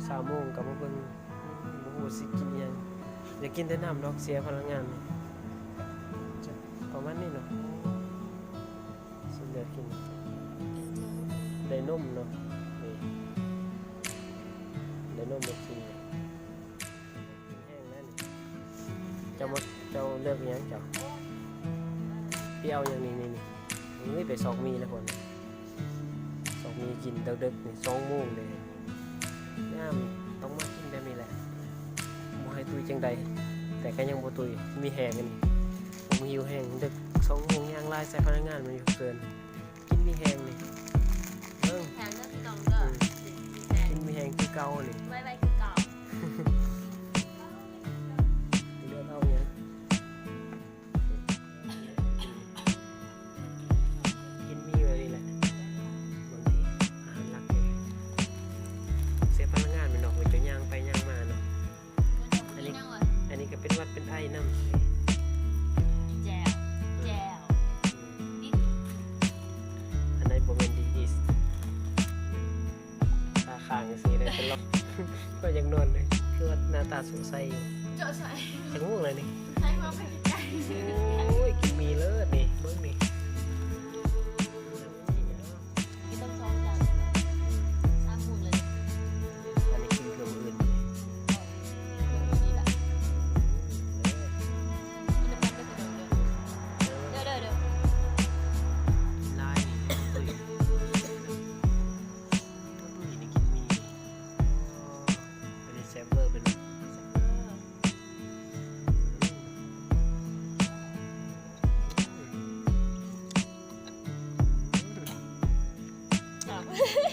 ຊາວໂມງກໍບໍ່ເບິ່ງ ບໍ່ຮູ້ຊິກິນອີ່ຫຍັງ. ຢາກກິນແຕ່ນ້ຳດອກ ເສຍພະລັງງານນີ້. ປະມານນີ້ເນາະ. ຊິເລືອກກິນ ໄດ້ນົມເນາະ ນີ້ ໄດ້ນົມມາກິນ. ແຫ້ງແລ້ວນີ້ ເຈົ້າມາ ເຈົ້າເລືອກອີ່ຫຍັງເຈົ້າ? ຊິເອົາຫຍັງນີ້ ນີ້ ນີ້. ເອີຍ ໄປຊອກໝີ່ແລ້ວພຸ້ນ ຊອກໝີ່ກິນເດິກໆ ນີ້ ສອງໂມງເດ້. ຍາມຕ້ອງມາກິນແບບນີ້ແຫຼະ ບໍ່ໃຫ້ຕຸ້ຍຈັ່ງໃດ ແຕ່ກໍຍັງບໍ່ຕຸ້ຍ ມີແຮງອັນນີ້ ບໍ່ຫິວແຮງ. ເດິກ ສອງໂມງ ຍ່າງລາຍໃສ່ພະນັກງານ ມັນຢູ່ເກີນ. ກິນມີແຮງນີ້ ເບິ່ງ ແຮງເດີພີ່ນ້ອງເດີ ອືມ ກິນມີແຮງຄືເກົ່ານີ້ ໄວໆຄືເກົ່າ. ເລືອກເອົາຫຍັງ? ກິນໝີ່ແບບນີ້ແຫຼະ ບາງທີອາຫານຫຼັກເດ້ ເສຍພະລັງງານແມ່ນດອກ ເຈົ້າຍ່າງໄປຍ່າງມາເນາະ. ອັນນີ້ ອັນນີ້ກໍເປັນຫວັດເປັນໄອນຳ. ແຈ່ວ ແຈ່ວ ອືມ ອັນໃດບໍ່ແມ່ນດີອີສ ຕາຄ້າງຈັ່ງຊີ້ໄດ້ຕະຫຼອດ. ຂ້ອຍຢາກນອນເລີຍ ຄືວ່າໜ້າຕາສົດໃສຢູ່. ເຈາະໃສ່ ຈັກໂມງແລ້ວນີ້? ໃສ່ມາໄປໄກໆ. ໂອ້ຍ ກິນໝີ່ເລີດນີ້ ເບິ່ງນີ້. ມີຕັ້ງສອງຈານ ສາມໝູ່ເລີຍ. ອັນນີ້ກິນເພື່ອມື້ອື່ນ ມື້ນີ້ລະ ກິນນຳກັນເດີພີ່ນ້ອງເດີ. ເດີ ເດີ ເດີ ກິນຫຼາຍນີ້ ຕຸ້ຍ ຕຸ້ຍນີ້ກິນໝີ່ ອັນນີ້ແຊບເວີ້ເປັນ ແຊບເວີ້. ແຊບ